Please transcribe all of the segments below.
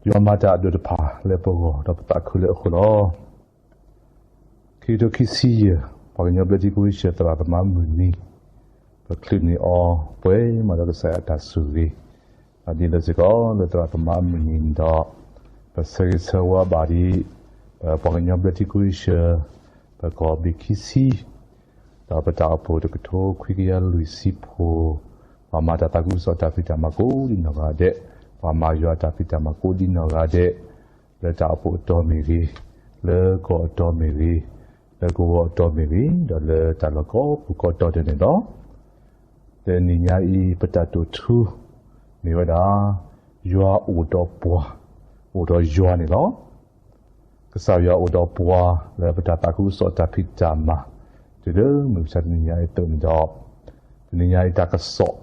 ယွၤမၤတၢ်အဒိၣ်တဖၣ်လၢပဂီၢ်ဒီးပသးခုလၢအဃိလီၤ. ခံကထိခံဆံယဲၢ် ပှၤကညီဘျၢထံခဝ့ၡၢၣ်သရၣ်သမါမုၢ်နံၤ ပချုးန့ၢ်အီၤပှဲၤမးဒီးကစၢ်ယွၤအတၢ်ဆိၣ်ဂ့ၤ, ဒ်သိးစ့ၢ်ကီးလၢသရၣ်သမါအမုၢ်နံၤန့ၣ်ဒီး ပဆၢဂ့ၤဆၢဝါဘၣ်ဒ် ပပှၤကညီဘျၢထံခဝ့ၡၢၣ် ပကီၢ်ဘ့ၣ်ခံဆံ ဒီးပတၢ်အိၣ်ဖှိၣ်တကထိခွံကယၤလွံၢ်ဆံဖိ, ပှၤမၤတၢ်သးခုကစီၣ်တၢ်ဖံးတၢ်မၤကိးဒံနီၢ်ဂၤဒဲး, ပှၤမၤယွၤအတၢ်ဖံးတၢ်မၤကိးဒံနီၢ်ဂၤဒဲး, လၢတၢ်အိၣ်ဖှိၣ်အတီၢ်မ့ၢ်ဂ့ၤ, လၢကီၢ်အတီၢ်မ့ၢ်ဂ့ၤ, လၢကဝီၤအတီၢ်မ့ၢ်ဂ့ၤ, ဒီးလၢတၢ်လီၢ်ကိးပူၤကိးတီၤဒဲးန့ၣ်လီၤ. တနံၤညါအံၤ ပတၢ်တိာ်ထူ မ့ၢ်ဝဲဒၣ် ယွၤအိၣ်ဒီးပှၤ, အိၣ်ဒီးယွၤန့ၣ်လီၤ. ကစၢ်ယွၤအိၣ်ဒီးပှၤလၢပတၢ်သးခုကစီၣ်တၢ်ဖံးတၢ်မၤ တုၤလၢမုၢ်မဆါတနံၤညါအံၤအသိးန့ၣ်ဒီး တနံၤညါအံၤတၢ်ကစီၣ်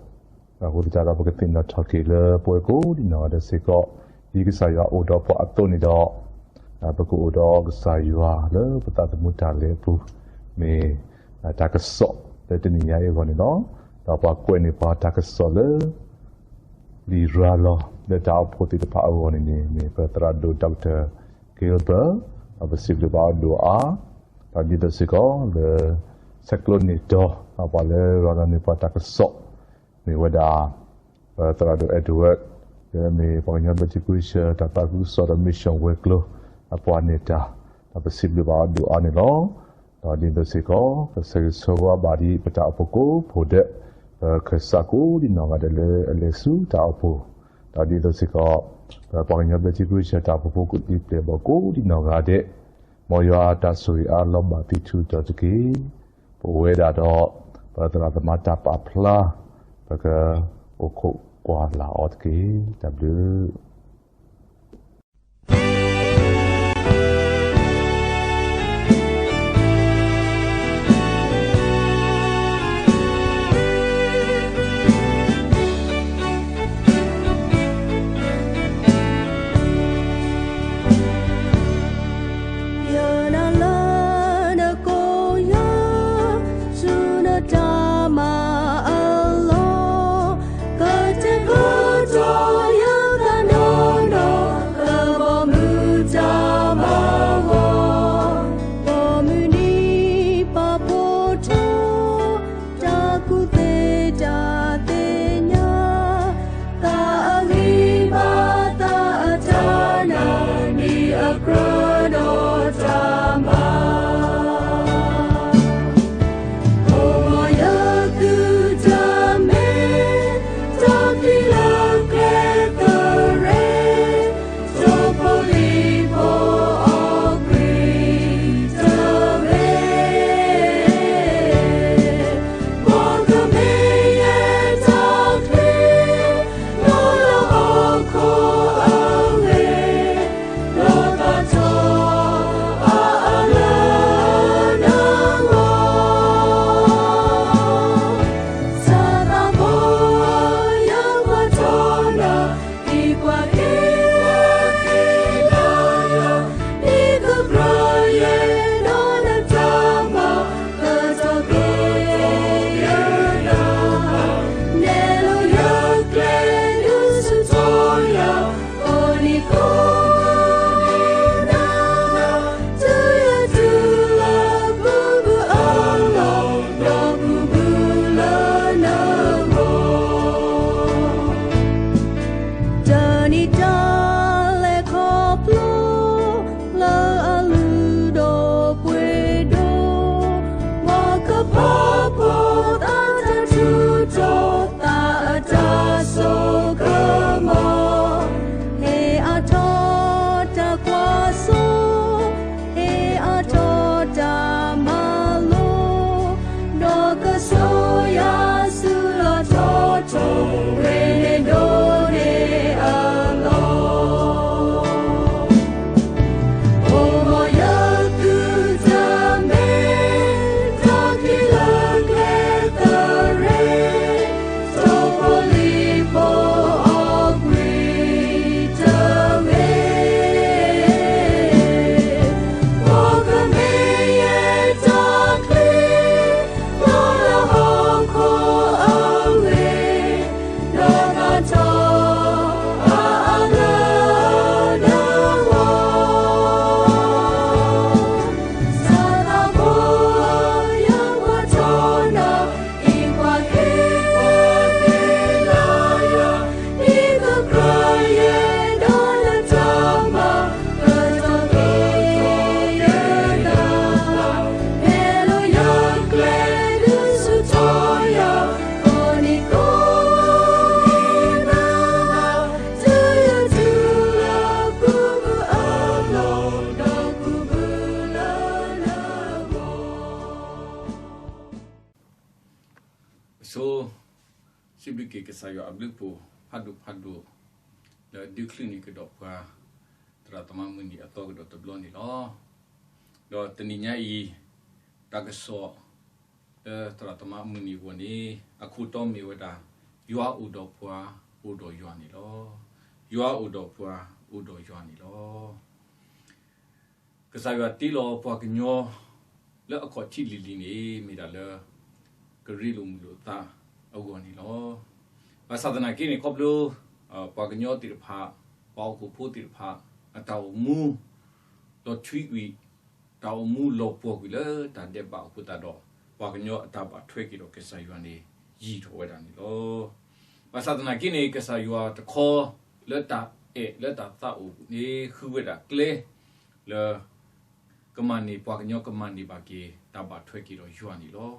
အဃိသတးဒီး ပကသ့ၣ်နီၣ်ထီၣ်က့ၤလၢပဝဲကိးဒံနီၢ်ဂၤဒဲးစ့ၢ်ကီး ဒ်ကစၢ်ယွၤအိၣ်ဒီးပှၤအသိးန့ၣ်ဒီး ပကအိၣ်ဒီးကစၢ်ယွၤလၢပသးသမူတၢ်လဲၤအပူၤ မ့ၢ်တၢ်ကစီၣ်လၢတနံၤညါအံၤအဂီၢ်န့ၣ်လီၤ. ဒီးပှၤကွဲးန့ၢ်ပှၤတၢ်ကစီၣ်လၢ လံာ်ရၤလီၤလၢတၢ်အိၣ်ဖှိၣ်သ့ၣ်တဖၣ်အဂီၢ်န့ၣ်န့ၣ် မ့ၢ်ပသရၣ်ဒိၣ် Doctor Gilbert, ဒီးပစံးဘျုးဘၣ်အီၤဒိၣ်အါ, ဒီးဒ်သိးစ့ၢ်ကီးလၢ ဆဲးကျိးန့ၢ်ဒီး ပှၤလၢရၤလီၤန့ၢ်ပှၤတၢ်ကစီၣ် မ့ၢ်ဝဲဒၣ် ပသရၣ်ဒိၣ် Edward, လၢမ့ၢ်ပှၤကညီဘျၢထံခဝ့ၡၢၣ် တၢ်သးခုကစီၣ်ဒီး မ့ၢ်ၡီၣ်ဝဲၤကျိၤ အပှၤန့ၢ်တၢ်, ဒီးပစံးဘျုးဘၣ်အီၤဒိၣ်အါန့ၣ်လီၤ. ဒီးဒ်သိးစ့ၢ်ကီး ပဆၢဂ့ၤဆၢဝါဘၣ်ဒ်ပတၢ်အိၣ်ဖှိၣ်ကိးဖှိၣ်ဒဲး ပခၢၣ်စးကိးဒံနီၢ်ဂၤဒဲးလၢအလဲၤဆူတၢ်အိၣ်ဖှိၣ်, ဒီးဒ်သိးစ့ၢ်ကီး ပပှၤကညီဘျၢထံခဝ့ၡၢၣ်တၢ်အိၣ်ဖှိၣ်ဖိကိးဒံပျဲၢ်ဘီၣ်ကိးဒံနီၢ်ဂၤဒဲး, မ်ယွၤအတၢ်ဆိၣ်ဂ့ၤအါလီၤဘၣ်သုထူးတီၤတက့ၢ်. ပဝဲဒၣ်ဒီး ပသရၣ်သမါတၢ်ပာ်ဖျါ ပကအိၣ်ခိးကွၢ်လၢ်အီၤတက့ၢ်. တၢ်ဘျုး ယွၤအဘျုးအဖှိၣ်ဖးဒိၣ်ဖးဒိၣ် လၢဒုးချုးန့ၢ်ကဒီးပှၤ သရၣ်သမါမုၢ်နံၤအသီကဒီးတဘျီန့ၣ်လီၤ. ဒီးတနံၤညါအံၤ တၢ်ကစီၣ် လၢသရၣ်သမါမုၢ်နံၤအဂီၢ်န့ၣ် အခိၣ်တီမ့ၢ်ဝဲဒၣ် ယွၤအိၣ်ဒီးပှၤ အိၣ်ဒီးယွၤန့ၣ်လီၤ. ယွၤအိၣ်ဒီးပှၤ အိၣ်ဒီးယွၤန့ၣ်လီၤ. ကစၢ်ယွၤတ့လီၤပှၤကညီ လၢအခီၣ်ထံးလံၤလံၤန့ၣ် မ့ၢ်ဒၣ်လၢ ကရ့လိာ်မုာ်လိာ်သးအဂီၢ်န့ၣ်လီၤ. ဘၣ်ဆၣ်သနာ်က့န့ၣ် ခီဖျိ ပှၤကညီသ့ၣ်တဖၣ် ပှၤဟီၣ်ခိၣ်ဖိသ့ၣ်တဖၣ် အတၢ်အိၣ်မူ လီၤထွံကွံာ် တၢ်အိၣ်မူလီၤပှီၢ်ကွံာ်လၢတၢ်ဒဲးဘးအဃိသတးဒီး ပှၤကညီအတၢ်ဘၣ်ထွဲက့ၤဒီးကစၢ်ယွၤန့ၣ် ယံာ်ထီၣ်ဝဲဒၣ်န့ၣ်လီၤ. ဘၣ်ဆၣ်သနာ်က့န့ၣ် ကစၢ်ယွၤတခီ လၢတၢ်အဲၣ်လၢတၢ်သးအိၣ်န့ၣ် ဃုဝဲဒၣ်ကျဲ လၢ ကမၤန့ၢ်ပှၤကညီ ကမၤန့ၢ်ဘၣ်က့ၤ တၢ်ဘၣ်ထွဲက့ၤဒီးယွၤန့ၣ်လီၤ.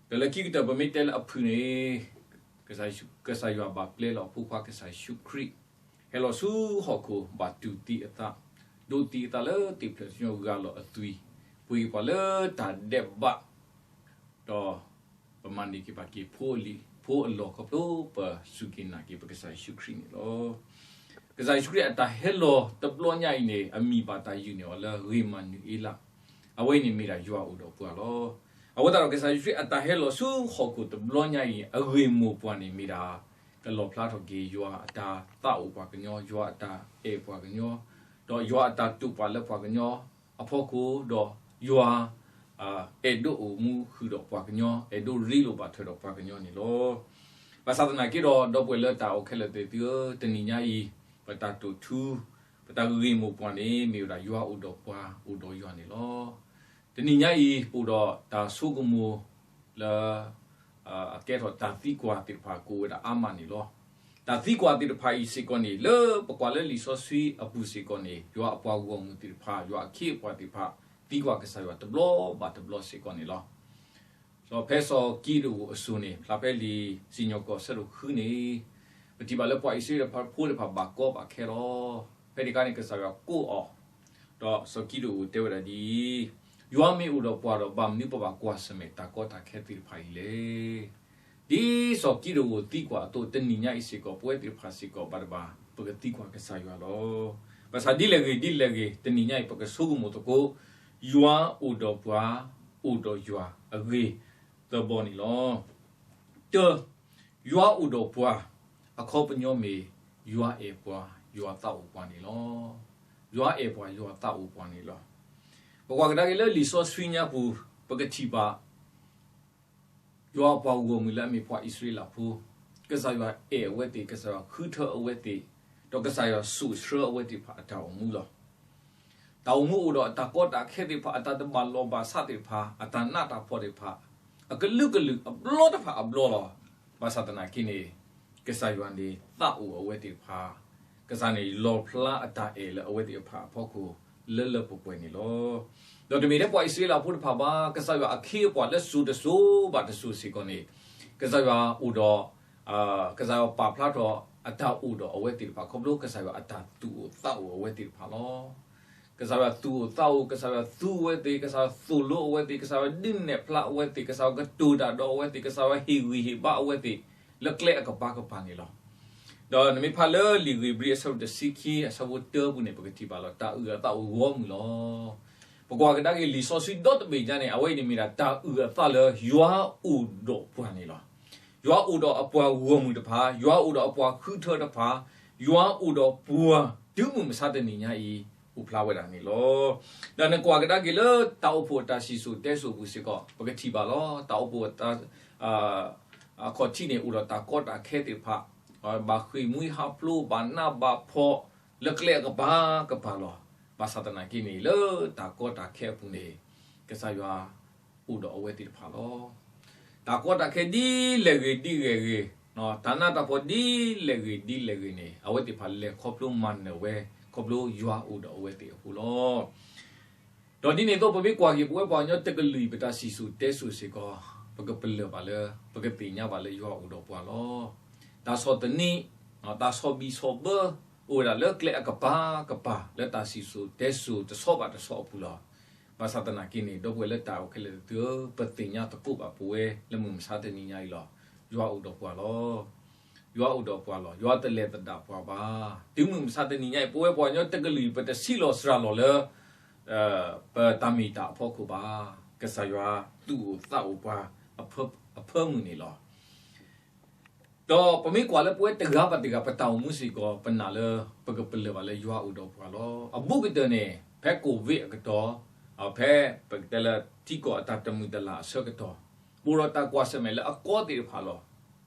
ဒီးလၢခံကတၢၢ် ပမ့ၢ်တဲလၢအဖုၣ်န့ၣ် ကစၢ်ယွၤဘၣ်ပျဲလီၤအဖိခွါကစၢ်ယ့ၣ်ၡူးခရံာ် ဟဲလီၤဆူဟီၣ်ခိၣ် ဘၣ်တူၢ်သံအသး, ဒိးသံအသးလၢသ့ၣ်ဖျၢၣ်ထူၣ်ညီ ဂၢ်လီၤအသွံၣ်, ပှ့ၤက့ၤပှၤလၢတၢ်ဒဲးဘး ဒီးပမၤန့ၢ်က့ၤဘၣ်က့ၤ ဖိအလံၤဖိအလီၢ်ခီဖျိ ပစူၢ်က့ၤနာ်က့ၤပကစၢ်ယ့ၣ်ၡူးခရံာ်န့ၣ်လီၤ. ကစၢ်ယ့ၣ်ၡူးခရံာ်အတၢ်ဟဲလီၤတဘျီညါအံၤန့ၣ် အမံၤဘၣ်တၢ်ယုၢ်န့ၢ်အီၤလၢ ဂ့ၤမၤနူၤအ့လး, အဝဲအံၤန့ၣ်မ့ၢ်ဒၣ်ယွၤအိၣ်ဒီးပှၤလီၤ. အဃိသတးဒီး ကစၢ်ယ့ၣ်ၡူးခရံာ်အတၢ်ဟဲလီၤဆူဟီၣ်ခိၣ်တဘျီညါအံၤ အဂ့ၢ်မိၢ်ပှၢ်န့ၣ်မ့ၢ်ဒၣ် ကလီၣ်ဖျါထီၣ်က့ၤ ယွၤအတၢ်သးအိၣ်ပှၤကညီ, ယွၤအတၢ်အဲၣ်ပှၤကညီ, ဒီးယွၤအတၢ်တိာ်ပာ်လၢပှၤကညီအဖီခိၣ်, ဒီးယွၤ အဲၣ်ဒိးအိၣ်မူဃုာ်ဒီးပှၤကညီ, အဲၣ်ဒိးရ့လိာ်ဘၣ်ထွဲဒီးပှၤကညီန့ၣ်လီၤ. ဘၣ်ဆၣ်သနာ်က့ဒီး ဒီပုၢ်ဝဲၢ်လၢတၢ်အိၣ်ခဲလၢာ်သ့ၣ်သုဧၢ, တနံၤညါအံၤ ပတၢ်တိာ်ထူ ပတၢ်ဂ့ၢ်မိၢ်ပှၢ်န့ၣ် မ့ၢ်ဝဲဒၣ်ယွၤအိၣ်ဒီးပှၤ အိၣ်ဒီးယွၤန့ၣ်လီၤ. တနံၤညါအံၤ ပအိၣ်ဒီးတၢ်ဆိကမိၣ်လၢ အကဲထီၣ်တၢ်သံကွၢ်သ့ၣ်တဖၣ် ကအိၣ်ဝဲဒၣ်အါမးန့ၣ်လီၤ. တၢ်သံကွၢ်သ့ၣ်တဖၣ်အံၤစ့ၢ်ကီးန့ၣ် လၢပကွၢ်လၢလံာ်စီဆှံအပူၤစ့ၢ်ကီးန့ၣ် ယွၤအပှၤဂီၢ်မုၢ်သ့ၣ်တဖၣ်, ယွၤအခ့အပှၤသ့ၣ်တဖၣ် သံကွၢ်ကစၢ်ယွၤတဘျီဘၣ်တဘျီစ့ၢ်ကီးန့ၣ်လီၤ. ဒီးဖဲစီၤကံးဒဧိၣ်အစိၤန့ၣ် ဖျါဖဲလံာ်စံၣ်ညီၣ်ကွီၢ်အဆၢဒိၣ်ဃုန့ၣ် ပထံၣ်ဘၣ်လၢပှၤအံၣ်စရ့လးဖိတဖၣ်ဘၣ်ကီဘၣ်ခဲလီၤ. ဖဲန့ၣ်အခါန့ၣ် ကစၢ်ယွၤကိးအီၤ, ဒီးစီၤကံးဒဧိၣ်တဲဝဲဒၣ်ဒ်အံၤ, ယွၤမ့ၢ်အိၣ်ဒီးပှၤဒီး ဘၣ်မနုၤပဘၣ်ကွၢ်ဆၢၣ်မဲာ်တၢ်ကီတၢ်ခဲသ့ၣ်တဖၣ်အံၤလဲၣ်. ဒ်စီၤကံးဒဧိၣ်သံကွၢ်အသိး တနံၤညါအံၤစ့ၢ်ကီး ပဝဲသ့ၣ်တဖၣ်စ့ၢ်ကီး ဘၣ်တဘၣ် ပကသံကွၢ်ကစၢ်ယွၤလီၤ. ဘၣ်ဆၣ်ဒ်လဲၣ်ဂ့ၤဒ်လဲၣ်ဂ့ၤ တနံၤညါအံၤ ပကဆိကမိၣ်သကိး ယွၤအိၣ်ဒီးပှၤ အိၣ်ဒီးယွၤအဂ့ၢ်သၢဘီန့ၣ်လီၤ. တၢ, ယွၤအိၣ်ဒီးပှၤ, အခီပညီမ့ၢ် ယွၤအဲၣ်ပှၤ, ယွၤသးအိၣ်ပှၤန့ၣ်လီၤ. ယွၤအဲၣ်ပှၤ ယွၤသးအိၣ်ပှၤန့ၣ်လီၤ. ပကွၢ်ကဒါက့ၤလၢလံာ်စီဆှံညါပူၤ ပကထံၣ်ဘၣ် ယွၤအပှၤဂီၢ်မုၢ်လၢအမ့ၢ်ပှၤအံၣ်စရ့လးဖိ, ကစၢ်ယွၤအဲၣ်အဝဲသ့ၣ်, ကစၢ်ယွၤဃုထၢအဝဲသ့ၣ်, ဒီးကစၢ်ယွၤစိာ်ဆှၢအဝဲသ့ၣ်တဖၣ်အတၢ်အိၣ်မူလီၤ. တၢ်အိၣ်မူအိၣ်ဒီးအတၢ်ကီတၢ်ခဲသ့ၣ်တဖၣ်, အတၢ်တဘၣ်လိာ်ဘၣ်စးသ့ၣ်တဖၣ်, အတၢ်နးတၢ်ဖှီၣ်သ့ၣ်တဖၣ်, အကလုာ်ကလုာ်အဘျီတဖၣ်အဘျီလီၤ. ဘၣ်ဆၣ်သနာ်က့န့ၣ် ကစၢ်ယွၤန့ၣ်သးအိၣ်အဝဲသ့ၣ်တဖၣ်, ကစၢ်န့ၣ်လီၣ်ဖျါအတၢ်အဲၣ်လၢအဝဲသ့ၣ်တဖၣ်အဖီခိၣ် လၢလၢပှဲၤပှဲၤန့ၣ်လီၤ. ဒီးတမ့ၢ်ထဲပှၤအံၣ်စရ့လးဖိတဖၣ်ဘၣ်, ကစၢ်ယွၤအခ့အပှၤလၢစိၤတစိၤဘၣ်တစိၤစ့ၢ်ကီးန့ၣ် ကစၢ်ယွၤအိၣ်ဒီး ကစၢ်ယွၤပာ်ဖျါထီၣ်အတၢ်အိၣ်ဒီးအဝဲသ့ၣ်တဖၣ် ခီဖျိကစၢ်ယွၤအတၢ်သူၣ်အိၣ်သးအိၣ်အဝဲသ့ၣ်တဖၣ်လီၤ. ကစၢ်ယွၤသူၣ်အိၣ်သးအိၣ်, ကစၢ်ယွၤသူအဝဲသ့ၣ်, ကစၢ်ယွၤသိၣ်လိအဝဲသ့ၣ်, ကစၢ်ယွၤဒုးနဲၣ်ဖျါအဝဲသ့ၣ်, ကစၢ်ယွၤကတိၤတၢ်ဒီးအဝဲသ့ၣ်, ကစၢ်ယွၤဟ့ၣ်ဂံၢ်ဟ့ၣ်ဘါအဝဲသ့ၣ် လၢကျဲအကပၤကပၤန့ၣ်လီၤ. ဒီးနမ့ၢ်ဖးလၢလံာ်ဧ့ၤဘြံၤအဆၢဒိၣ်တဆံခံ အဆၢဖိတၢပူၤန့ၣ် ပကထံၣ်ဘၣ်လီၤ တၢ်အုၣ်အသးအိၣ်ဂီၢ်မုၢ်လီၤ. ပကွၢ်ကဒါက့ၤလံာ်စီဆှံဒီတဘ့ၣ်ညါန့ၣ် အဝဲအံၤန့ၣ်မ့ၢ်ဒၣ်တၢ်အုၣ်အသးလၢယွၤအိၣ်ဒီးပှၤန့ၣ်လီၤ. ယွၤအိၣ်ဒီးအပှၤဂီၢ်မုၢ်တဖၣ်, ယွၤအိၣ်ဒီးအပှၤဃုထၢတဖၣ်, ယွၤအိၣ်ဒီးပှၤတုၤမုၢ်မဆါတနံၤညါအံၤ အိၣ်ဖျါဝဲဒၣ်န့ၣ်လီၤ. ဒီးနကွၢ်ကဒါက့ၤလၢတၢ်အိၣ်ဖှိၣ်အတၢ်စံၣ်စိၤတဲစိၤအပူၤစ့ၢ်ကီး ပကထံၣ်ဘၣ်လီၤ. တၢ်အိၣ်ဖှိၣ် အခီၣ်ထံးန့ၣ် အိၣ်ဒီးတၢ်ကီတၢ်ခဲသ့ၣ်တဖၣ်, ဘၣ်ဃ့ၢ်မှံဟးဖျိး ဘၣ်နးဘၣ်ဖှီၣ် လၢကျဲအကပၤကပၤလီၤ. ဘၣ်ဆၣ်သနာ်က့န့ၣ် လၢတၢ်ကီတၢ်ခဲအပူၤန့ၣ် ကစၢ်ယွၤအိၣ်ဒီးအဝဲသ့ၣ်တဖၣ်လီၤ. တၢ်ကီတၢ်ခဲဒ်လဲၣ်ဂ့ၤဒ်လဲၣ်ဂ့ၤ, တၢ်နးတၢ်ဖှီၣ်ဒ်လဲၣ်ဂ့ၤဒ်လဲၣ်ဂ့ၤန့ၣ် အဝဲသ့ၣ်တဖၣ်လဲၤခီဖျိမၤနၢၤဝဲ ခီဖျိယွၤအိၣ်ဒီးအဝဲသ့ၣ်အဃိလီၤ. ဒီးဒ်န့ၣ်အသိး ပမ့ၢ်ကွၢ်က့ၤ ပဝဲပှၤကညီတကလုာ်အံၤ ပတၢ်စံၣ်စိၤတဲစိၤစ့ၢ်ကီး ပကပလၢၢ်ဘၣ်လၢ ပကသ့ၣ်ညါဘၣ်လၢယွၤအိၣ်ဒီးပှၤလီၤ. တၢ်ဆီၣ်သနံး, တၢ်ဆီၣ်ဘံၣ်ဆီၣ်ဘၢ အိၣ်ဝဲဒၣ်လၢကျဲအကပၤကပၤ လၢတၢ်စံၣ်စိၤတဲစိၤတဆီဘၣ်တဆီအပူၤလီၤ. ဘၣ်ဆၣ်သနာ်က့န့ၣ် ဒီပုၢ်ဝဲၢ်လၢတၢ်အိၣ်ခဲလၢာ်သ့ၣ်သုဧၢ, ပသ့ၣ်ညါသကိးဘၣ်ပဝဲလၢမုၢ်မဆါတနံၤညါအံၤလီၤ. ယွၤအိၣ်ဒီးပှၤလီၤ. ယွၤအိၣ်ဒီးပှၤလီၤ. ယွၤတလဲၤသဒၣ်ပှၤဘၣ်. တုၤမုၢ်မဆါတနံၤညါအံၤ ပဝဲပှၤကညီတကလုာ်အံၤ ပတဆံးလီၤစှၤလီၤလၢ ပတၢ်မ့ၢ်တၢ်အဖီခိၣ်ဘၣ်. ကစၢ်ယွၤသူၣ်အိၣ်သးအိၣ်ပှၤ အဖၢမုၢ်န့ၣ်လီၤ. ဒီးပမ့ၢ်ကွၢ်လၢပဝဲတဂၤဘၣ်တဂၤ ပတၢ်အိၣ်မူစ့ၢ်ကီး ပနာ်လၢ ပကပလၢၢ်ဘၣ်လၢယွၤအိၣ်ဒီးပှၤလီၤ. အဘူးကတၢၢ်န့ၣ် ဖဲ COVID အကတီၢ်, ဖဲပကတဲလၢထံကီၢ်အတၢ်တမုာ်တလၤအဆၢကတီၢ်, ပအိၣ်ဒီးတၢ်ကွၢ်ဆၢၣ်မဲာ်လၢအကီသ့ၣ်တဖၣ်လီၤ.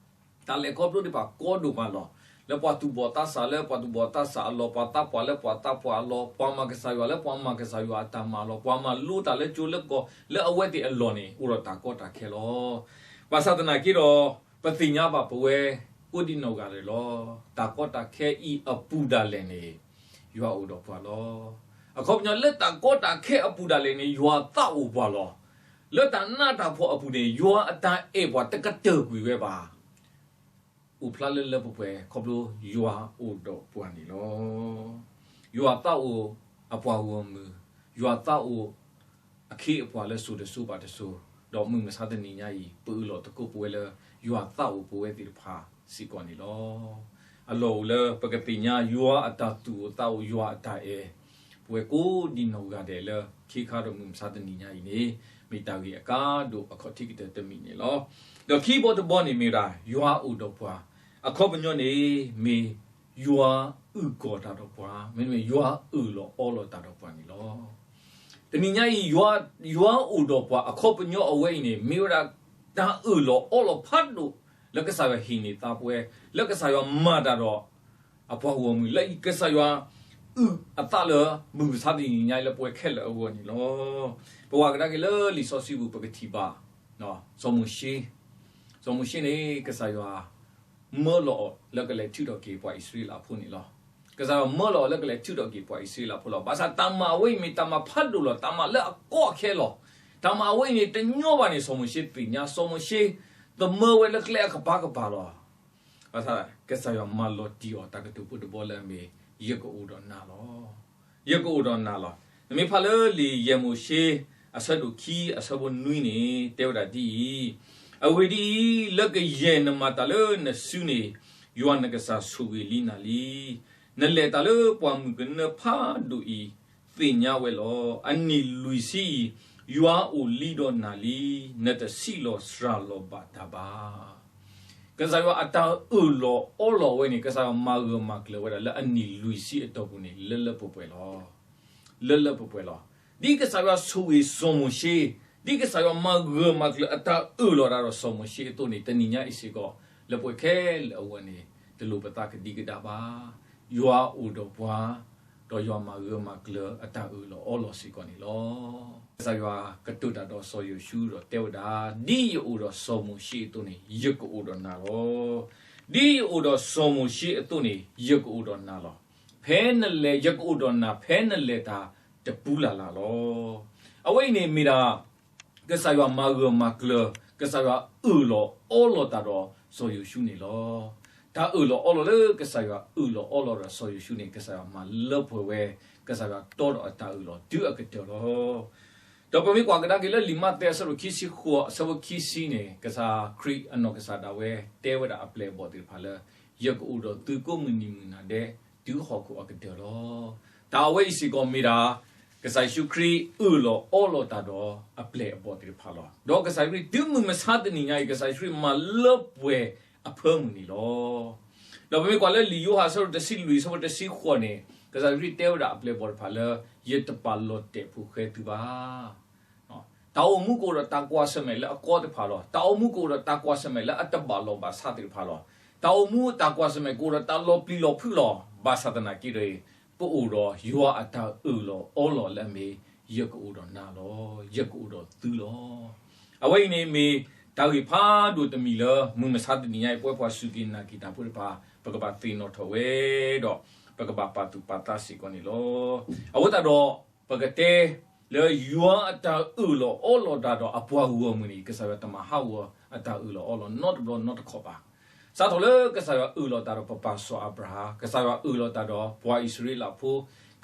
တၢ်လဲၤခီဖျိသ့ၣ်တဖၣ်ကီဒိၣ်မးလီၤ. လၢပှၤသူၣ်ဘီၣ်သးစၢ်လၢပှၤသူၣ်ဘီၣ်သးစၢ်အလီၢ်, ပှၤသးပှၢ်လၢပှၤသးပှၢ်အလီၢ်, ပှၤမၤကစၢ်ယွၤလၢပှၤမၤကစၢ်ယွၤအတၢ်မၤအလီၢ်, ပှၤမၤလိတၢ်လၢကၠိလၢကီၢ် လၢအဝဲသ့ၣ်အလီၢ်န့ၣ် အိၣ်ဒီးတၢ်ကီတၢ်ခဲလီၤ. ဘၣ်ဆၣ်သနာ်က့ဒီး ပသ့ၣ်ညါဘၣ်ပဝဲကိးဒံနီၢ်ဂၤဒဲးလီၤ. တၢ်ကီတၢ်ခဲအံၤအပူၤဒၣ်လဲာ်န့ၣ် ယွၤအိၣ်ဒီးပှၤလီၤ. အခီပညီလၢတၢ်ကီတၢ်ခဲအပူၤဒၣ်လဲာ်န့ၣ် ယွၤသးအိၣ်ပှၤလီၤ. လၢတၢ်နးတၢ်ဖှီၣ်အပူၤန့ၣ် ယွၤအတၢ်အဲၣ်ပှၤတကတၢၢ်ကွံာ်ဝဲဘၣ်. အိၣ်ဖျါလၢလၢပှဲၤပှဲၤ ခီဖျိယွၤအိၣ်ဒီးပှၤန့ၣ်လီၤ. ယွၤသးအိၣ်အပှၤဂီၢ်မုၢ်, ယွၤသးအိၣ် အခ့အပှၤလၢစိၤတစိၤဘၣ်တစိၤ, ဒီးမုၢ်မဆါတနံၤညါအံၤ ပအၢၣ်လီၤသကိးပဝဲလၢ ယွၤသးအိၣ်ပဝဲသ့ၣ်တဖၣ်စ့ၢ်ကီးန့ၣ်လီၤ. အလီၢ်အိၣ်လၢပကသ့ၣ်ညါယွၤအတၢ်သူၣ်အိၣ်သးအိၣ် ယွၤအတၢ်အဲၣ် ပဝဲကိးဒံနီၢ်ဂၤဒဲးလၢ ခ့ခါဒီးမုၢ်မဆါတနံၤညါအံၤန့ၣ် မ့ၢ်တၢ်ဂ့ၢ်အကါဒိၣ်အခီၣ်ထံးကတၢၢ်တမံၤန့ၣ်လီၤ. ဒီးခံဘီတဘီန့ၣ်မ့ၢ်ဝဲဒၣ် ယွၤအိၣ်ဒီးပှၤ, အခီပညီန့ၣ် မ့ၢ်ယွၤအုၣ်ကီၤတၢ်ဒီးပှၤ, မ့တမ့ၢ်ယွၤအၢၣ်လီၤအီလီၤတၢ်ဒီးပှၤန့ၣ်လီၤ. တနံၤညါအံၤ ယွၤအိၣ်ဒီးပှၤအခီပညီအဝဲအံၤန့ၣ် မ့ၢ်ဝဲဒၣ်တၢ်အၢၣ်လီၤအီလီၤဖးဒိၣ် လၢကစၢ်ယွၤဟ့ၣ်န့ၢ်သးပဝဲ, လၢကစၢ်ယွၤမၤတၢ်ဒီးအပှၤဂီၢ်မုၢ်, လၢကစၢ်ယွၤအုၣ်အသးလၢမုၢ်မဆါတနံၤညါအံၤလၢပဝဲခဲလၢာ်အဂီၢ်န့ၣ်လီၤ. ပဝဲကဒါက့ၤလၢလံာ်စီဆှံပူၤ ပကထံၣ်ဘၣ် စီၤမိၤၡ့, စီၤမိၤၡ့န့ၣ် ကစၢ်ယွၤ မၢလီၤအီၤလၢကလဲၤထုးထီၣ်က့ၤပှၤအံၣ်စရ့လးဖိန့ၣ်လီၤ. ကစၢ်ယွၤမၢလီၤအီၤလၢကလဲၤထုးထီၣ်က့ၤပှၤအံၣ်စရ့လးဖိလီၤ. ဘၣ်ဆၣ်တၢ်မၤအဝဲအံၤမ့ၢ်တၢ်မၤဖးဒိၣ်လီၤ, တၢ်မၤလၢအကီအခဲလီၤ. တၢ်မၤအဝဲအံၤန့ၣ်တညီဘၣ်န့ၣ် စီၤမိၤၡ့သ့ၣ်ညါ, စီၤမိၤၡ့ သမၢဝဲလၢကျဲအကပၤကပၤလီၤ. ဘၣ်ဆၣ်ကစၢ်ယွၤမၤလီၤတံၢ်အီၤတၢ်ကတိၤဖိတဘီလၢအမ့ၢ် ယကအိၣ်ဒီးနၤလီၤ. ယကအိၣ်ဒီးနၤလီၤ. နမ့ၢ်ဖးလၢလံာ်ယဲၢ်မိၤၡ့ အဆၢဒိၣ်ခံ အဆၢဖိနွံန့ၣ် တဲဝဲဒၣ်ဒ်အံၤ, အဂ့ၢ်ဒ်အံၤ, လၢကယဲၢ်နမၤတၢ်လၢနစုန့ၣ် ယွၤနကစၢ်ဆိၣ်ဂ့ၤလံနၤလံ. နလဲၤတၢ်လၢပှၢ်မုၢ်ကနၢဖးဒိၣ်အံၤ သ့ၣ်ညါဝဲလီၤ. အနံၣ်လွံၢ်ဆံအံၤ ယွၤအိၣ်လံဒီးနၤလံ, နတဆံးလီၤစှၤလီၤဘၣ်တၢ်ဘၣ်. ကစၢ်ယွၤအတၢ်အၢၣ်လီၤအီလီၤဝဲန့ၣ် ကစၢ်ယွၤမၤဂၢၢ်မၤကျၢၤဝဲဒၣ်လၢအနံၣ်လွံၢ်ဆံအတီၢ်ပူၤန့ၣ် လၢလၢပှဲၤပှဲၤလီၤ. လၢလၢပှဲၤပှဲၤလီၤ. ဒ်ကစၢ်ယွၤဆိၣ်ဂ့ၤစီၤမိၤၡ့, ဒ်ကစၢ်ယွၤမၤဂၢၢ်မၤကျၢၤအတၢ်အၢၣ်လီၤတၢ်ဒီးစီၤမိၤၡ့အသိးန့ၣ် တနံၤညါအံၤစ့ၢ်ကီး လၢပှဲၤခဲလၢာ်အဝဲန့ၣ် တလိၣ်ပသးကဒံကဒါဘၣ်. ယွၤအိၣ်ဒီးပှၤ ဒီးယွၤမၤဂၢၢ်မၤကျၢၤအတၢ်အၢၣ်လီၤအီလီၤစ့ၢ်ကီးန့ၣ်လီၤ. ကစၢ်ယွၤကတိၤတၢ်ဒီးစီၤယိၤၡူဒီးတဲဝဲဒၣ်, ဒ်ယအိၣ်ဒီးစီၤမိၤၡ့အသိးန့ၣ် ယကအိၣ်ဒီးနၤလီၤ. ဒ်ယအိၣ်ဒီးစီၤမိၤၡ့အသိးန့ၣ် ယကအိၣ်ဒီးနၤလီၤ. ဖဲနလဲၤ ယကအိၣ်ဒီးနၤ ဖဲနလဲၤတၢ်တပူၤလၢ်လၢ်လီၤ. အဝဲအံၤန့ၣ်မ့ၢ်ဒၣ် ကစၢ်ယွၤမၤဂၢၢ်မၤကျၢၤ, ကစၢ်ယွၤအၢၣ်လီၤအီလီၤတၢ်ဒီးစီၤယိၤၡူန့ၣ်လီၤ. တၢ်အၢၣ်လီၤအီလီၤလၢကစၢ်ယွၤအၢၣ်လီၤအီလီၤဒီးစီၤယိၤၡူန့ၣ် ကစၢ်ယွၤမၤလၢပှဲၤဝဲ, ကစၢ်ယွၤတီဒီးအတၢ်အၢၣ်လီၤတုၤအကတၢၢ်လီၤ. ဒီးပမ့ၢ်ကွၢ်ကဒါက့ၤလၢလံာ်မးသဲအဆၢဒိၣ်ခံဆံဃိး အဆၢဖိခံဆံန့ၣ် ကစၢ်ခရံာ်အနီၢ်ကစၢ်ဒၣ်ဝဲ တဲဝဲဒၣ်အပျဲၢ်အဘီၣ်သ့ၣ်တဖၣ်လၢ ယကအိၣ်ဒီးသုကိးမုၢ်နံၤမုၢ်နၤဒဲး တုၤဟီၣ်ခိၣ်အကတၢၢ်လီၤ. တၢ်အဝဲအံၤစ့ၢ်ကီးမ့ၢ်ဒၣ် ကစၢ်ယ့ၣ်ၡူးခရံာ်အၢၣ်လီၤအီလီၤတၢ်ဒီးအပျဲၢ်အဘီၣ်သ့ၣ်တဖၣ်လီၤ. ဒီးကစၢ်ခရံာ်တုၤမုၢ်မဆါတနံၤညါအံၤ ကစၢ်ယ့ၣ်ၡူးခရံာ်မၤလၢပှဲၤအဖၢမုၢ်န့ၣ်လီၤ. ဒီးပမ့ၢ်ကွၢ်လၢလံာ်ယိၤဟၣ်အဆၢဒိၣ်တဆံလွံၢ်အဆၢဖိတဆံဃိးန့ၣ် ကစၢ်ခရံာ်တဲဝဲဒၣ်အပျဲၢ်အဘီၣ်တဖၣ်လၢ ယတပာ်လီၤတဲာ်ဖိဃဲသုဘၣ်. တၢ်အိၣ်မူကအိၣ်ဒီးတၢ်ကွၢ်ဆၢၣ်မဲာ်လၢအကီသ့ၣ်တဖၣ်လီၤ. တၢ်အိၣ်မူကအိၣ်ဒီးတၢ်ကွၢ်ဆၢၣ်မဲာ်လၢအတဘၣ်လိာ်ဘၣ်စးသ့ၣ်တဖၣ်လီၤ. တၢ်အိၣ်မူတၢ်ကွၢ်ဆၢၣ်မဲာ်ကအိၣ်ဒီးတၢ်လီၤပျံၤလီၤဖုးလီၤ. ဘၣ်ဆၣ်သနာ်က့ဒီး ပအိၣ်ဒီးယွၤအတၢ်အၢၣ်လီၤအီလီၤလၢအမ့ၢ် ယကအိၣ်ဒီးနၤလီၤ. ယကအိၣ်ဒီးသုလီၤ. အဝဲအံၤန့ၣ်မ့ၢ်တၢ်ဂ့ၢ်ဖးဒိၣ်တမံၤလၢ မုၢ်မဆါတနံၤညါအံၤ ပဝဲပှၤစူၢ်က့ၤနာ်က့ၤတၢ်ဖိတဖၣ် ပကဘၣ်သ့ၣ်နီၣ်ထီၣ်ဝဲဒီး ပကဘၣ်ပာ်သူၣ်ပာ်သးစ့ၢ်ကီးန့ၣ်လီၤ. အဃိသတးဒီး ပကတဲ လၢယွၤအတၢ်အၢၣ်လီၤအီလီၤတၢ်ဒီးအပှၤဂီၢ်မုၢ်န့ၣ် ကစၢ်ယွၤတမၤဟးဂီၤအတၢ်အၢၣ်လီၤအီလီၤနီတဘျီနီတခီၣ်ဘၣ်. စးထီၣ်လၢကစၢ်ယွၤအၢၣ်လီၤတၢ်ဒီးပပၢ်စီၤအၤဘြၤဟၣ်, ကစၢ်ယွၤအၢၣ်လီၤတၢ်ဒီးပှၤအံၣ်စရ့လးဖိ,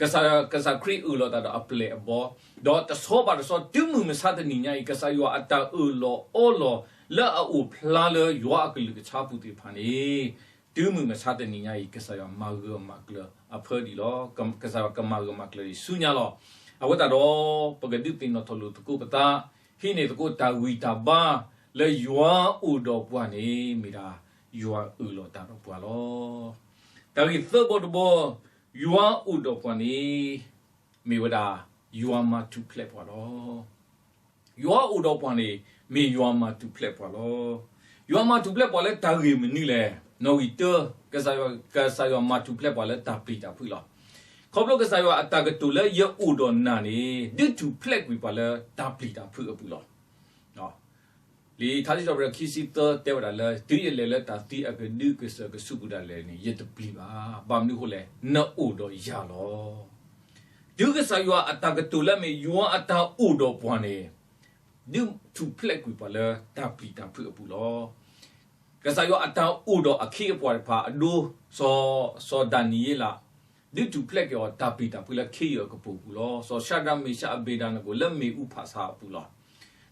ကစၢ်ယွၤ ကစၢ်ခရံာ်အၢၣ်လီၤတၢ်ဒီးအပျဲၢ်အဘီၣ်, ဒီးတဆီဘၣ်တဆီ တုၤမုၢ်မဆါတနံၤညါအံၤ ကစၢ်ယွၤအတၢ်အၢၣ်လီၤအီလီၤလၢအအိၣ်ဖျါလၢယွၤအကလုၢ်ကထါပူၤသ့ၣ်တဖၣ်န့ၣ် တုၤမုၢ်မဆါတနံၤညါအံၤ ကစၢ်ယွၤမၤဂၢၢ်မၤကျၢၤအဖၢဒံးလီၤ. က- ကစၢ်ယွၤကမၤဂၢၢ်မၤကျၢၤဒံးဆူညါလီၤ. အဃိသတးဒီး ပကဒုးသ့ၣ်နီၣ်ထီၣ်လိာ်သကိးပသး, ဟံးန့ၢ်သကိးတၢ်ဂံၢ်တၢ်ဘါ လၢယွၤအိၣ်ဒီးပှၤန့ၣ် မ့ၢ်ဒၣ် ယွၤအၢၣ်လီၤတၢ်ဒီးပှၤလီၤ. တၢ်ဂ့ၢ်သၢဘီတဘီ, ယွၤအိၣ်ဒီးပှၤန့ၣ် မ့ၢ်ဝဲဒၣ် ယွၤမၤထူၣ်ဖျဲးပှၤလီၤ. ယွၤအိၣ်ဒီးပှၤန့ၣ် မ့ၢ်ယွၤမၤထူၣ်ဖျဲးပှၤလီၤ. ယွၤမၤထူၣ်ဖျဲးပှၤလၢတၢ်ဂ့ၢ်မနုၤလဲၣ်. နီၣ်ဂံၢ်တၢ, ကစၢ်ယွၤ, ကစၢ်ယွၤမၤထူၣ်ဖျဲးပှၤလၢတၢ်ပျံၤတၢ်ဖုးလီၤ. ခီဖျိကစၢ်ယွၤအတၢ်ကတိၤလၢယအိၣ်ဒီးနၤန့ၣ် ဒုးထူၣ်ဖျဲးကွံာ်ပှၤလၢတၢ်ပျံၤတၢ်ဖုးအပူၤလီၤ. လံာ်ထါစံးထီၣ်ပတြၢၤခံဆံသၢတဲဝဲဒၣ်လၢ တုၤယလဲၤလၢတၢ်သံအကဒုကစၢၢ်ကဆူးပူၤဒၣ်လဲာ်န့ၣ် ယတပျံၤဘၣ်. ဘၣ်မနုၤအဃိလဲၣ်, နအိၣ်ဒီးယၤလီၤ. တုၤကစၢ်ယွၤအတၢ်ကတိၤလၢအမ့ၢ်ယွၤအတၢ်အိၣ်ဒီးပှၤန့ၣ် ဒုးထူၣ်ဖျဲးကွံာ်ပှၤလၢတၢ်ပျံၤတၢ်ဖုးအပူၤလီၤ. ကစၢ်ယွၤအတၢ်အိၣ်ဒီးအခ့အပှၤတဖၣ်အဒိ, စီၤ, စီၤဒၤနံးယ့လး ဒုးထူၣ်ဖျဲးက့ၤအီၤတၢ်ပျံၤတၢ်ဖုးလၢခ့ယုၢ်အကပိာ်ပူၤလီၤ. စီၤၡၤဒြး မ့ၣ်ၡး အဘ့းနကိၤ လၢမ့ၣ်အူဖးဆါအပူၤလီ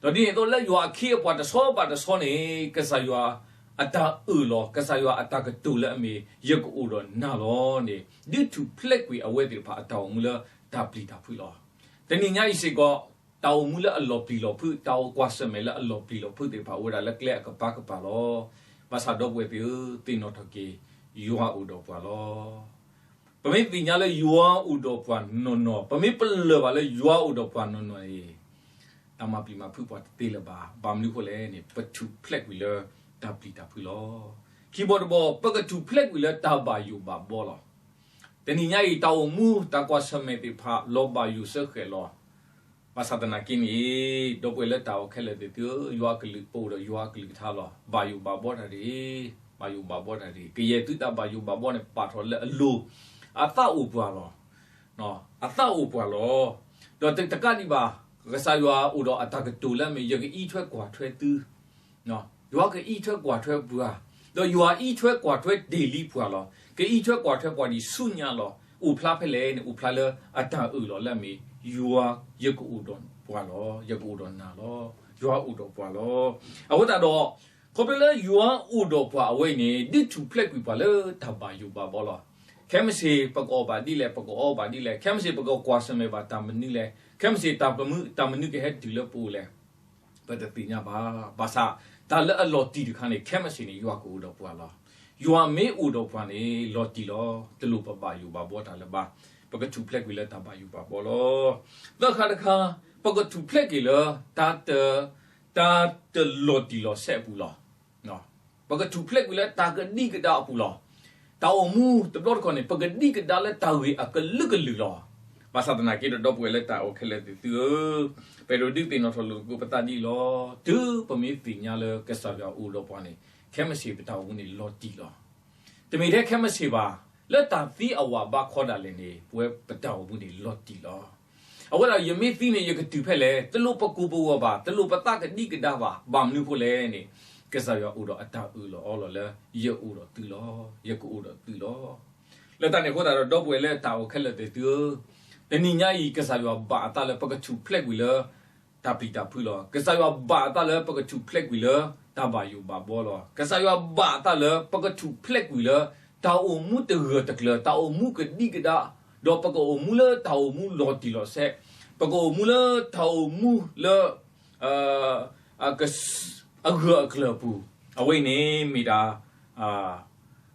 ၤ. ဒီးဒ်န့ၣ်အသိးလၢယွၤအခ့အပှၤတဆီဘၣ်တဆီန့ၣ် ကစၢ်ယွၤအတၢ်အၢၣ်လီၤ, ကစၢ်ယွၤအတၢ်ကတိၤလၢအမ့ၢ်ယကအိၣ်ဒီးနၤလီၤန့ၣ် ဒုးထူၣ်ဖျဲးကွံာ်အဝဲသ့ၣ်တဖၣ်အတၢ်အိၣ်မူလၢတၢ်ပျံၤတၢ်ဖုးလီၤ. တနံၤညါအံၤစ့ၢ်ကီး တၢ်အိၣ်မူလၢအလီၤပျံၤလီၤဖုး, တၢ်အိၣ်ကွၢ်ဆၢၣ်မဲာ်လၢအလီၤပျံၤလီၤဖုးသ့ၣ်တဖၣ်အိၣ်ဝဲဒၣ်လၢကျဲအကပၤကပၤလီၤ. ဘၣ်ဆၣ်ဒီပုၢ်ဝဲၢ်သ့ၣ်ဧၢ, သ့ၣ်နီၣ်ထီၣ်က့ၤ ယွၤအိၣ်ဒီးပှၤလီၤ. ပမ့ၢ်သ့ၣ်ညါလၢယွၤအိၣ်ဒီးပှၤနီၢ်နီၢ်, ပမ့ၢ်ပလၢၢ်ဘၣ်လၢယွၤအိၣ်ဒီးပှၤနီၢ်နီၢ်န့ၣ် တၢ်မၤပျံၤမၤဖုးပှၤတသ့လၢၤဘၣ်. ဘၣ်မနုၤအဃိလဲၣ်န့ၣ် ပထူၣ်ဖျဲးကွံာ်လၢတၢ်ပျံၤတၢ်ဖုးလီၤ. ခံဘီတဘီ, ပကထူၣ်ဖျဲးကွံာ်လၢတၢ်ဘၣ်ယိၣ်ဘၣ်ဘီလီၤ. တနံၤညါအံၤ တၢ်အိၣ်မူ တၢ်ကွၢ်ဆၢၣ်မဲာ်သ့ၣ်တဖၣ် လီၤဘၣ်ယိၣ်စၢဃဲးလီၤ. ဘၣ်ဆၣ်သနာ်က့န့ၣ် ဒီပုၢ်ဝဲၢ်လၢတၢ်အိၣ်ခဲလၢာ်သ့ၣ်သုဧၢ, ယွၤအကလုၢ် ပအိၣ်ဒီးယွၤအကလုၢ်ကထါလီၤ. ဘၣ်ယိၣ်ဘၣ်ဘီတၢ်တဂ့ၤ, ဘၣ်ယိၣ်ဘၣ်ဘီတၢ်တဂ့ၤ. ကယဲၢ်သုတၢ်ဘၣ်ယိၣ်ဘၣ်ဘီန့ၣ် ပာ်ထီၣ်လၢအလိၤ, အသးအိၣ်ပှၤလီၤ. အသးအိၣ်ပှၤလီၤ. ဒီးတကးဒံးဘၣ်, ကစၢ်ယွၤအိၣ်ဒီးအတၢ်ကတိၤလၢအမ့ၢ် ယကအံးထွဲကွၢ်ထွဲသု ယွၤကအံးထွဲကွၢ်ထွဲပှၤ, ဒီးယွၤအံးထွဲကွၢ်ထွဲတ့ၢ်လံပှၤလီၤ. ကအံးထွဲကွၢ်ထွဲပှၤဒံးဆူညါလီၤ. အိၣ်ဖျါဖဲလဲၣ်န့ၣ် အိၣ်ဖျါလၢအတၢ်အၢၣ်လီၤလၢအမ့ၢ် ယွၤ ယကအိၣ်ဒီးပှၤလီၤ, ယကအိၣ်ဒီးနၤလီၤ. ယွၤအိၣ်ဒီးပှၤလီၤ. အဃိသတးဒီး ခီဖျိလၢယွၤအိၣ်ဒီးပှၤအဝဲအံၤန့ၣ် ဒုးထူၣ်ဖျဲးကွံာ်ပှၤလၢတၢ်ဘၣ်ယိၣ်ဘၣ်ဘီလီၤ. ခဲမုၢ်ဆ့ၣ် ပကအီၣ်ဘၣ်ဒ်လဲၣ်, ပကအီဘၣ်ဒ်လဲၣ်, ခဲမုၢ်ဆ့ၣ် ပကကွၢ်ဆၢၣ်မဲာ်ဘၣ်တၢ်မနုၤလဲၣ်, ခဲမုၢ်ဆ့ၣ် တၢ်မနုၤကဟဲတုၤလၢပအိၣ်လဲၣ် ပတသ့ၣ်ညါဘၣ်. ဘၣ်ဆၣ် တၢ်လၢအလီၤတံၢ်တခါန့ၣ် ခဲမုၢ်ဆ့ၣ်န့ၣ် ယွၤကအိၣ်ဒီးပှၤလီၤ. ယွၤမ့ၢ်အိၣ်ဒီးပှၤန့ၣ် လီၤတံၢ်လီၤ. တလိၣ်ပဘၣ်ယိၣ်ဘၣ်ဘီတၢ်လၢၤဘၣ်. ပကထူၣ်ဖျဲးကွံာ်လၢတၢ်ဘၣ်ယိၣ်ဘၣ်ဘီလီၤ. သၢခါတခါ, ပကထူၣ်ဖျဲးကွံာ်လၢ တၢ်တ, တၢ်တလီၤတံၢ်လီၤဆဲးအပူၤလီၤ. ပကထူၣ်ဖျဲးကွံာ်လၢတၢ်ကဒံကဒါအပူၤလီၤ. တၢ်အိၣ်မူတဘျီတခီၣ်န့ၣ် ပကဒံကဒါလၢတၢ်ဂ့ၢ်အကလုာ်ကလုာ်လီၤ. ဘၣ်ဆၣ်သနာ်က့ဒီး ဒီပုၢ်ဝဲၢ်လၢတၢ်အိၣ်ခဲလၢာ်သ့ၣ်သုဧၢ, ပအဲၣ်ဒိးဒုးသ့ၣ်နီၣ်ထီၣ်လိာ်သကိးပသးဒ်အံၤလီၤ. တုၤပမ့ၢ်သ့ၣ်ညါလၢကစၢ်ယွၤအိၣ်ဒီးပှၤန့ၣ် ခဲမုၢ်ဆ့ၣ်ပတၢ်အိၣ်မူန့ၣ်လီၤတံၢ်လီၤ. တမ့ၢ်ထဲခဲမုၢ်ဆ့ၣ်ဘၣ်, လၢတၢ်သံအဝၤဘါခီဒၣ်လဲာ်န့ၣ် ပဝဲပတၢ်အိၣ်မူန့ၣ်လီၤတံၢ်လီၤ. အဝဲဒၣ်ယမ့ၢ်သံန့ၣ် ယကတုၤဖဲလဲၣ်, တလိၣ်ပကိၢ်ပဂီၤဘၣ်, တလိၣ်ပသးကဒံကဒါဘၣ်. ဘၣ်မနုၤအဃိလဲၣ်န့ၣ် ကစၢ်ယွၤအိၣ်ဒီးအတၢ်အၢၣ်လီၤအီလီၤလၢ ယအိၣ်ဒီးသုလီၤ, ယကအိၣ်ဒီးသုလီၤ. လၢတၢ်န့ၣ်အဃိသတးဒီး ဒီပုၢ်ဝဲၢ်လၢတၢ်အိၣ်ခဲလၢာ်သ့ၣ်သုဧၢ, တနံၤညါအံၤ ကစၢ်ယွၤဘၣ်အသးလၢပကထူၣ်ဖျဲးကွံာ်လၢ တၢ်ပျံၤတၢ်ဖုးလီၤ. ကစၢ်ယွၤဘၣ်အသးလၢပကထူၣ်ဖျဲးကွံာ်လၢ တၢ်ဘၣ်ယိၣ်ဘၣ်ဘီလီၤ. ကစၢ်ယွၤဘၣ်အသးလၢပကထူၣ်ဖျဲးကွံာ်လၢ တၢ်အိၣ်မူတဂၢၢ်တကျၢၤ, တၢ်အိၣ်မူကဒံကဒါ, ဒီးပကအိၣ်မူလၢတၢ်အိၣ်မူလီၤတံၢ်လီၤဆဲး, ပကအိၣ်မူလၢတၢ်အိၣ်မူလၢ အဂၢၢ်အကျၢၤအပူၤ, အဝဲအံၤန့ၣ်မ့ၢ်ဒၣ်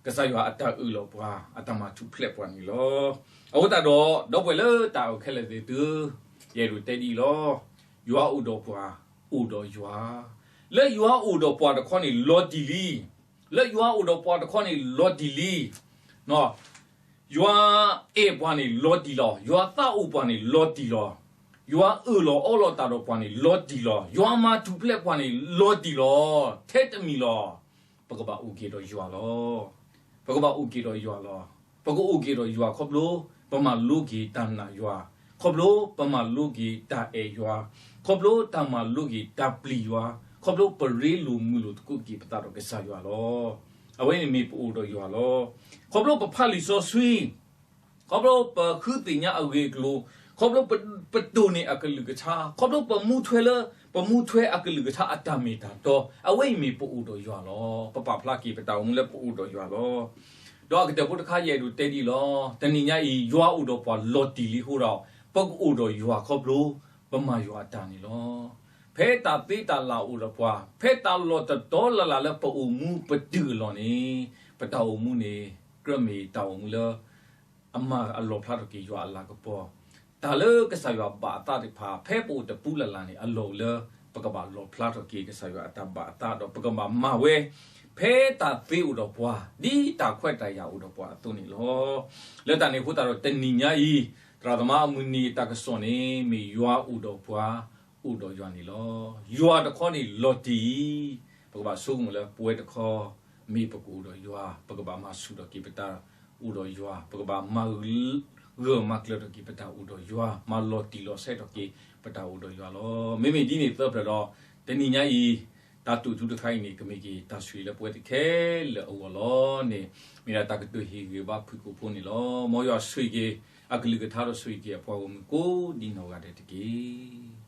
ကစၢ်ယွၤအတၢ်အၢၣ်လီၤပှၤ, အတၢ်မၤထူၣ်ဖျဲးပှၤန့ၣ်လီၤ. အဃိသတးဒီး ဒီပုၢ်ဝဲၢ်လၢတၢ်အိၣ်ခဲလၢာ်သ့ၣ်သုဧၢ, ယအဲၣ်ဒိးတဲဒ်အံၤလီၤ. ယွၤအိၣ်ဒီးပှၤ, အိၣ်ဒီးယွၤ, လၢယွၤအိၣ်ဒီးပှၤတခီန့ၣ် လီၤတံၢ်လံ. လၢယွၤအိၣ်ဒီးပှၤတခီန့ၣ် လီၤတံၢ်လံ. ယွၤအဲၣ်ပှၤန့ၣ် လီၤတံၢ်လီၤ. ယွၤသးအိၣ်ပှၤန့ၣ် လီၤတံၢ်လီၤ. ယွၤအၢၣ်လီၤအီလီၤတၢ်ဒီးပှၤန့ၣ် လီၤတံၢ်လီၤ. ယွၤမၤထူၣ်ဖျဲးပှၤန့ၣ် လီၤတံၢ်လီၤ. ထဲတမံၤလီၤ. ပကဘၣ်အိၣ်က့ၤဒီးယွၤလီၤ. ပကဘၣ်အိၣ်က့ၤဒီးယွၤလီၤ. ပကအိၣ်က့ၤဒီးယွၤခီဖျိ ပမၤလိက့ၤတၢ်နာ်ယွၤ, ခီဖျိပမၤလိက့ၤတၢ်အဲၣ်ယွၤ, ခီဖျိတၢ်မၤလိက့ၤတၢ်ပျံၤယွၤ, ခီဖျိပရ့လိာ်မုာ်လိာ်သကိးက့ၤပသးဒီးကစၢ်ယွၤလီၤ. အဝဲန့ၣ်မ့ၢ်ပအိၣ်ဒီးယွၤလီၤ. ခီဖျိပဖးလံာ်စီဆှံ ခီဖျိပဃုသ့ၣ်ညါအဂ့ၢ်အကျိၤ, ခီဖျိပတိၢ်န့ၢ်အကလုၢ်ကထါ, ခီဖျိပမူထွဲလၢ ပမူထွဲအကလုၢ်ကထါအတၢ်မ့ၢ်တၢ်တီ, အဝဲအံၤမ့ၢ်ပအိၣ်ဒီးယွၤလီၤ. ပပာ်ဖျါက့ၤပတၢ်အိၣ်မူလၢပအိၣ်ဒီးယွၤလီၤ. ဒီးအကတၢၢ်ဖိတခါ ယအဲၣ်ဒိးတဲဒ်အံၤလီၤ. တနံၤညါအံၤ ယွၤအိၣ်ဒီးပှၤလီၤတံၢ်လံအဃိဒီး ပကအိၣ်ဒီးယွၤခီဖျိ ပမၤယွၤအတၢ်န့ၣ်လီၤ. ဖဲတၢ်သ့တၢ်လၢ်အိၣ်ဒီးပှၤ, ဖဲတၢ်လီၢ်တတီလၢ်လၢ်လၢပအိၣ်မူပတုာ်အလီၢ်န့ၣ်, ပတၢ်အိၣ်မူန့ၣ် ကြၢးမ့ၢ်တၢ်အိၣ်မူလၢ အမၤအလီၣ်ဖျါထီၣ်က့ၤယွၤအလၤကပီၤ, တၢ်လၢကစၢ်ယွၤဘၣ်အသးသ့ၣ်တဖၣ် ဖဲပအိၣ်တပူၤလၢ်လၢ်န့ၣ် အလီၢ်အိၣ်လၢ ပကဘၣ်လီၣ်ဖျါထီၣ်က့ၤကစၢ်ယွၤအတၢ်ဘၣ်အသးဒီး ပကဘၣ်မၤဝဲ ဖဲတၢ်သ့အိၣ်ဒီးပှၤ ဒ်တၢ်ခွဲးတၢ်ယာ်အိၣ်ဒီးပှၤအသိးန့ၣ်လီၤ. လၢတၢ်န့ၣ်အဃိသတးဒီးတနံၤညါအံၤ သရၣ်သမါအမုၢ်နံၤအတၢ်ကစီၣ်န့ၣ် မ့ၢ်ယွၤအိၣ်ဒီးပှၤ, အိၣ်ဒီးယွၤန့ၣ်လီၤ. ယွၤတခီန့ၣ်လီၤတံၢ်အံၤ, ပကဘၣ်ဆိကမိၣ်လၢပဝဲတခီ မ့ၢ်ပကအိၣ်ဒီးယွၤ, ပကဘၣ်မၤဆူၣ်ထီၣ်က့ၤပတၢ်အိၣ်ဒီးယွၤ, ပကဘၣ်မၤဂၢၢ်မၤကျၢၤထီၣ်က့ၤပတၢ်အိၣ်ဒီးယွၤ, မၤလီၤတံၢ်လီၤဆဲးထီၣ်က့ၤပတၢ်အိၣ်ဒီးယွၤလီၤ. မ့မ့ၢ်ဒ်န့ၣ်သၢဖျၢၣ်ဒီး တနံၤညါအံၤ တၢ်တိာ်ထူတခါအံၤန့ၣ် ကမ့ၢ်က့ၤတၢ်ဆိၣ်ဂ့ၤလၢပဝဲတခဲလၢာ်အဂီၢ်လီၤန့ၣ်, မ့ၢ်ဒၣ်တၢ်ကတိၤဟ့ၣ်ဂံၢ်ဘါဖုၣ်ကိာ်ဖိန့ၣ်လီၤ. မ်ယွၤဆိၣ်ဂ့ၤက့ၤ အကလုၢ်ကထါဒီးဆိၣ်ဂ့ၤက့ၤအပှၤဂီၢ်မုၢ်ကိးဒ်နီၢ်ဂၤဒဲးတက့ၢ်.